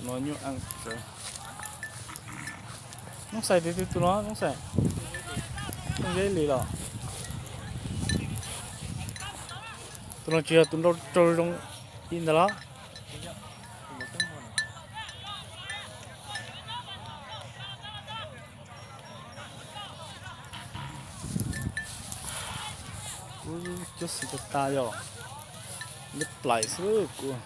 No nyuj eej tsawv. Noob Xais, tus twg tus no Noob Xais? Noob Zeb Lis los? Tus no tsis yog tus nrau rau zoo li ntawd los? Kuv cuab xwm tas tas yog li plaim xwb kuv.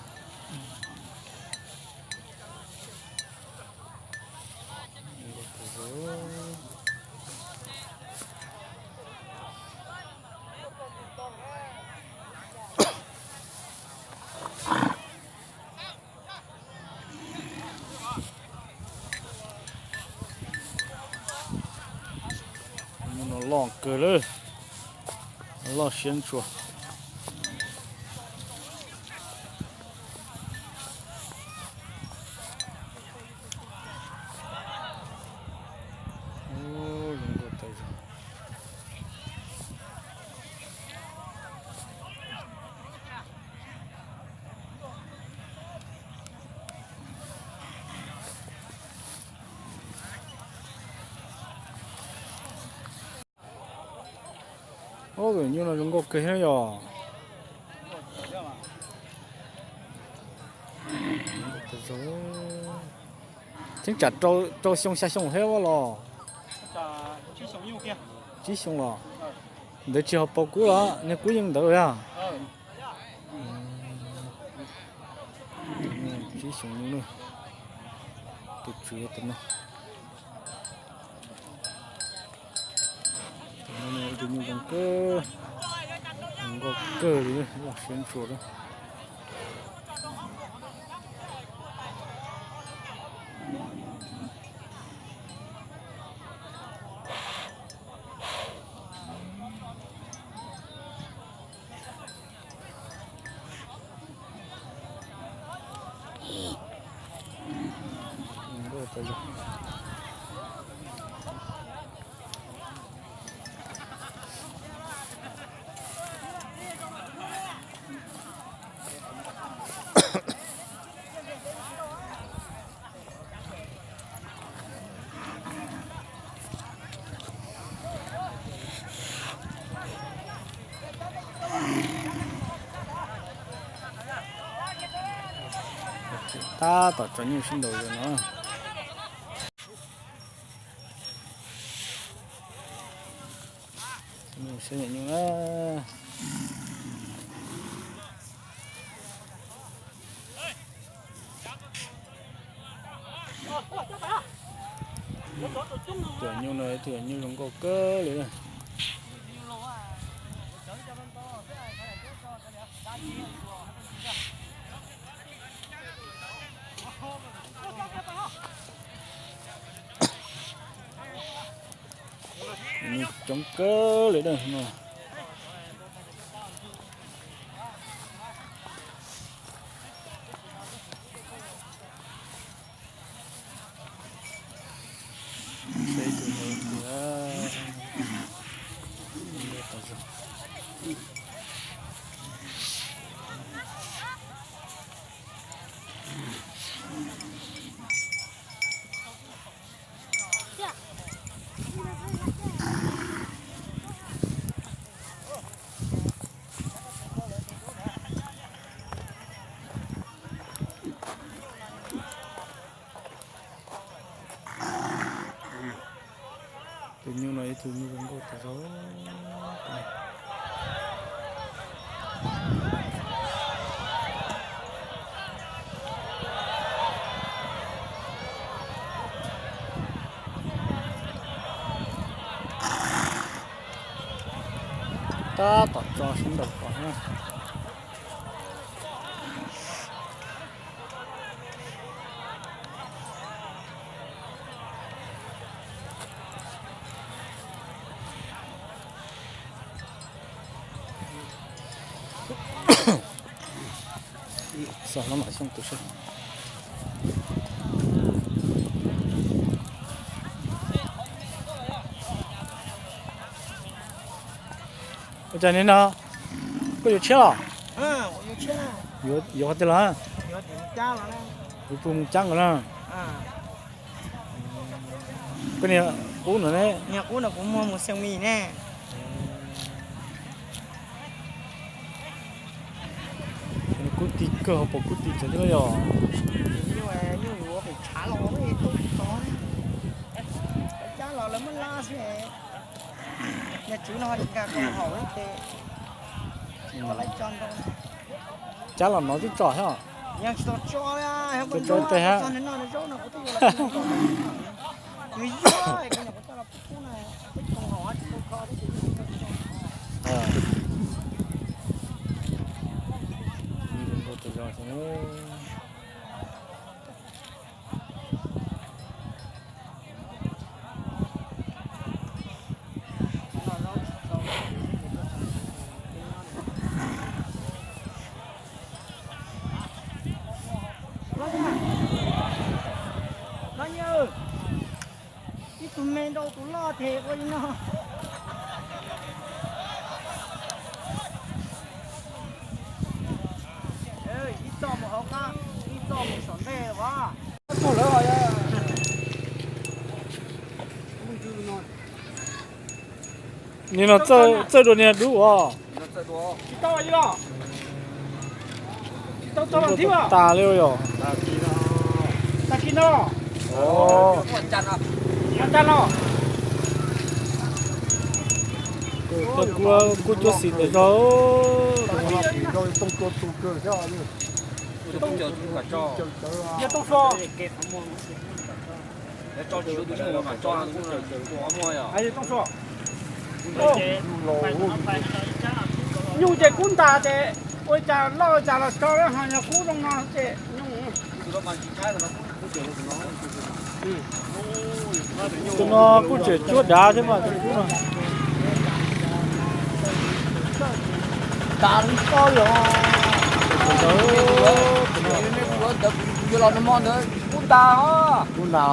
No loj kawg lawm, loj siab ntshua. Zoo nkauj tas zog. Ob, tus nyuj no zoo nkauj kawg thiab yog. Cheeb tsam rau xyoo xya xyoo thiab los? Tsib xyoo los? Ntawd tsis ho paus kub los, niag kub yeej ntawd yog. Tsib xyoo nyuj, tus tswv tus no. Tus no tus nyuj zoo kawg, zoo nkauj kawg li, loj siab ntshua lawm. Tab tom tso nyuj sib nraus no. Saib nyuj na. Tus nyuj no tus nyuj zoo nkauj kawg li. Nyuj coob kawg li no. Tus nyuj no ib tug nyuj zoo nkauj tas zog. Tab tom tso sib nraus kom na. Xav hlab mam xyooj tus seb. Ua cas nim no koj yuav tshiab los? Yuav qhov twg los? Kuv pug mus cab nkaus na. Koj niag qub no ne? Niag qub no kuv muag mus xeev mis ne. Kub ti kawg, hauv paus kub ti tsawv thiab yog. Nyuj, nyuj yuav pem tshav los tau tod. Cab los lawv muab lab xwb. Niag tswv no ho tsis nkag kom haum ces tau lawv tso nrau. Cab los no twb tso thiab. Yog tsis tau tso li, tso tso tej hab. Nws no nws zaub no kuv twb yuav los nws yog kuv nyuam qhuav coj los pub na, peb koom haum tsis tau kho thiab ces yeej tsis tau tso. Ib tug me nrau tus loj ces ua li no. Ib txoj mus hauv qab, ib txoj mus saum ntej as. Nim no txawj dua niag dub os. Tsis tau li los? Tsis tau txog los nthib os. Tas li yog. Tag kis no. Tag kis no. Kuj cuab xis ntawm zog. Yog Tooj Sua. Nyuj ces kub ntas ces ua cas loj ua cas los tso, ho yog kub zoo no ces nyuj. Tus no kuj tseem cuab dav thiab mas tus kub no. Dav li koj yog. Ntawd, ntawd kuv yuav los nag hmo ntawd kub ntas os. Kub ntas,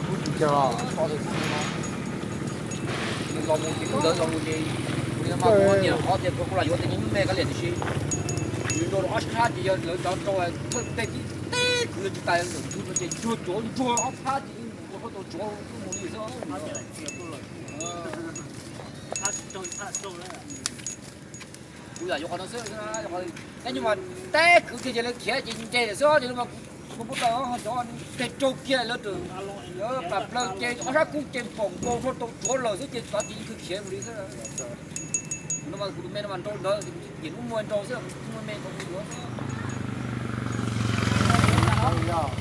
kub tsis tsawg os. Los mus ces ntawd los mus ces kuv niam qhov tias kuv los yuav tej nyuj me kab liam tiam sis nws nrau rau ob sab ces yog lawv cov rau thawj teg tib teb kwv tsis tas ntawm ntug no ces cuag cuav ntsuag ob phab ces ua rau tau tsuav mus li xwb. Kuv yam yuav qhov no xwb, tab nyuj mas teb kwv kiag ces lawv khiav ces nce xwb ces kuv kuj tau cov teg raug kiag lawv tus pas plaws ces ob sab kub ces npaum nkaus rau tau tsuav lawm xwb ces cov ces yeej khiav mus li xwb. No mas kuv tus me no mas nrau ntawd ces kuv tus me nrau xwb, kuv tus me nrau kuv yuav xwb.